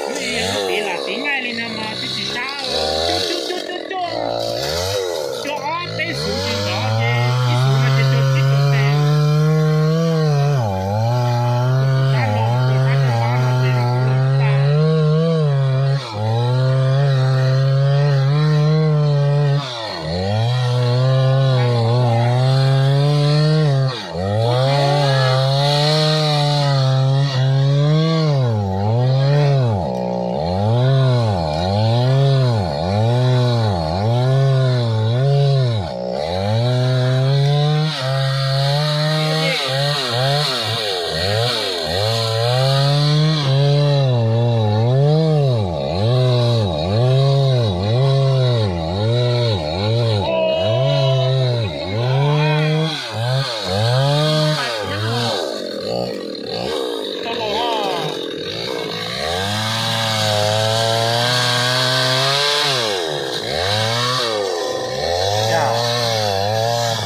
Lub ib yam lub tiv lam tiv nqaij li no mas twb tsis sab, cuaj cuaj cuaj cuaj cuaj, cuaj ob peb xuv tsis nrov ces ib xuv no ces cuag tsib caug tes. Sab no, sab cov vab no ces los kuv los tag.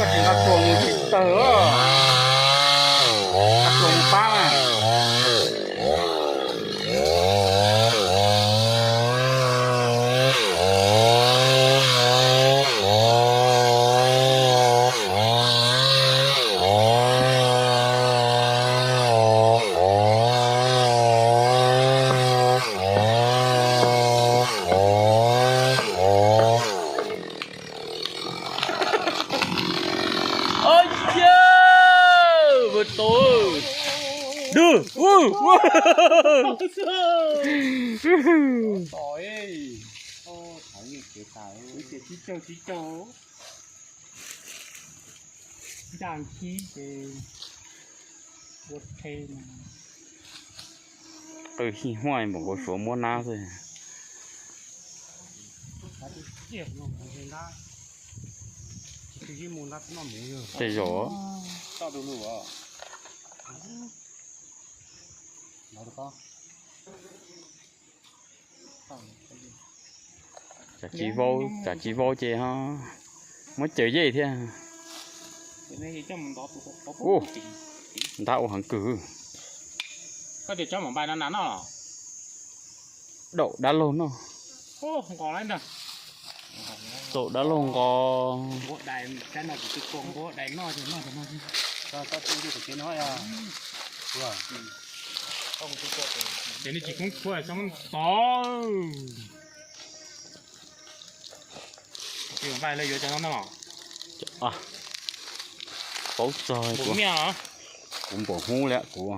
Koj tsis nqa tsuag mus tsis tawg, nqa tsuag mus pab na. Ua cas, tus, ua, ua. Ncaj nkhib ces ua qhe no. Qw hij huaj npaum nkaus suav muab nab xwb. Tej zaum tsam tsis vau, tsam tsis vau ces ho muab cawm yej thiab. Ub, ntab ua heev kawg. Koj tias tsob mam npai no nas noj los? Daum dab laug noj. Daum dab laug nqos. Ces nej tsis koob khuab txhob tov. Ces mam npai lawv yuav cov no noj. Paub txog kuv, kuv npaum hub li kuv.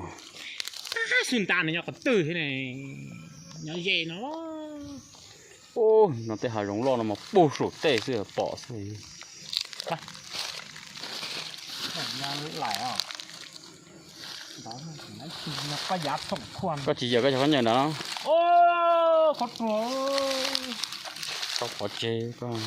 Xub nta nws nyob qhov twg thiab ne? Nyob ze no. Ub, no tej hav zoov loj no mas puag saum tej xwb pom xwb. Koj tsis yawm koj cov khaub ncaws ntawd no. Koj pov tseg koj.